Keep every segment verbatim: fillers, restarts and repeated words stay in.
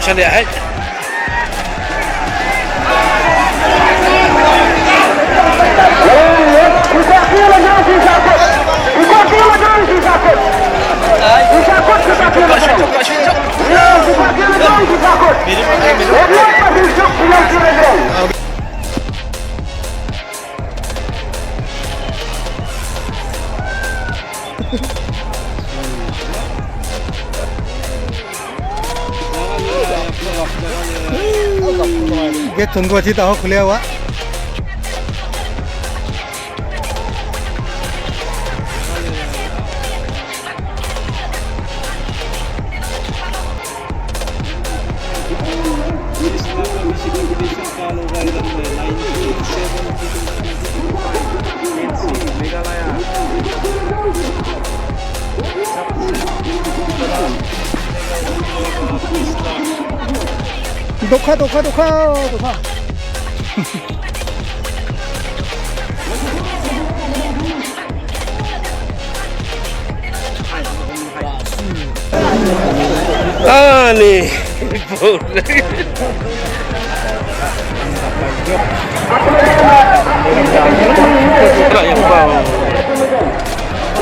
Shane hai. Gate thun dua chi ta ho khulia wa. Dokha, dokha, dokha, dokha. Ani.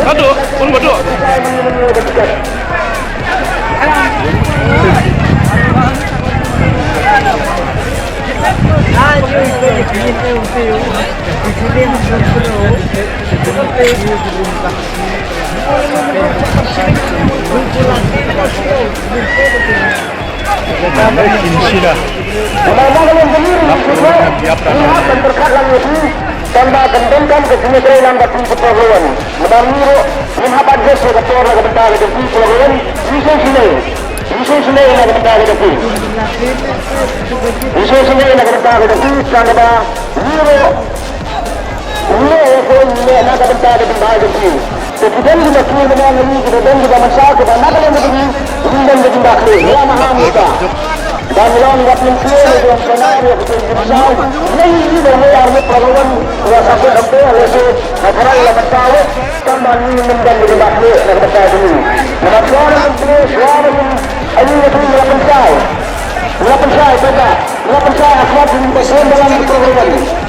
Aduh, pun betul. Tang ba kan donkam ka jingïatrei lang ka phi ka por ruh. Namar ngi ruh ngim hap adjust ïa ka por na ka bynta ka jong phi por ruh. Ngi sngewsynei. Ngi sngewsynei na ka bynta ka jong phi. Ngi sngewsynei na ka bynta ka jong phi tang ba ngi ruh ngi ïa ka na ka bynta ka jong phi. Te ki don kiba kiew na ngi, kiba don kiba mynsaw, kiba na ka liang ka jong ngi, ngim don ka jingbakhlieh. Ïa ma ha mynta. Ban long wat mynta ne don ka na ïa ka jong mynsaw. Ngi ngi ba ngi ar ngi pynlong wa sa pynlong te lehse na ka rai la mynta wei. Tang ba ngi ngim don ka jingbakhlieh na ka bynta jong ngi. Namar shuwa ba mynta shuwa ba ngin ai ngi ka jingbakhlieh la pynshai. La pynshai kata. La pynshai ha khmat jong ngi ba shen ba ngi pynlong.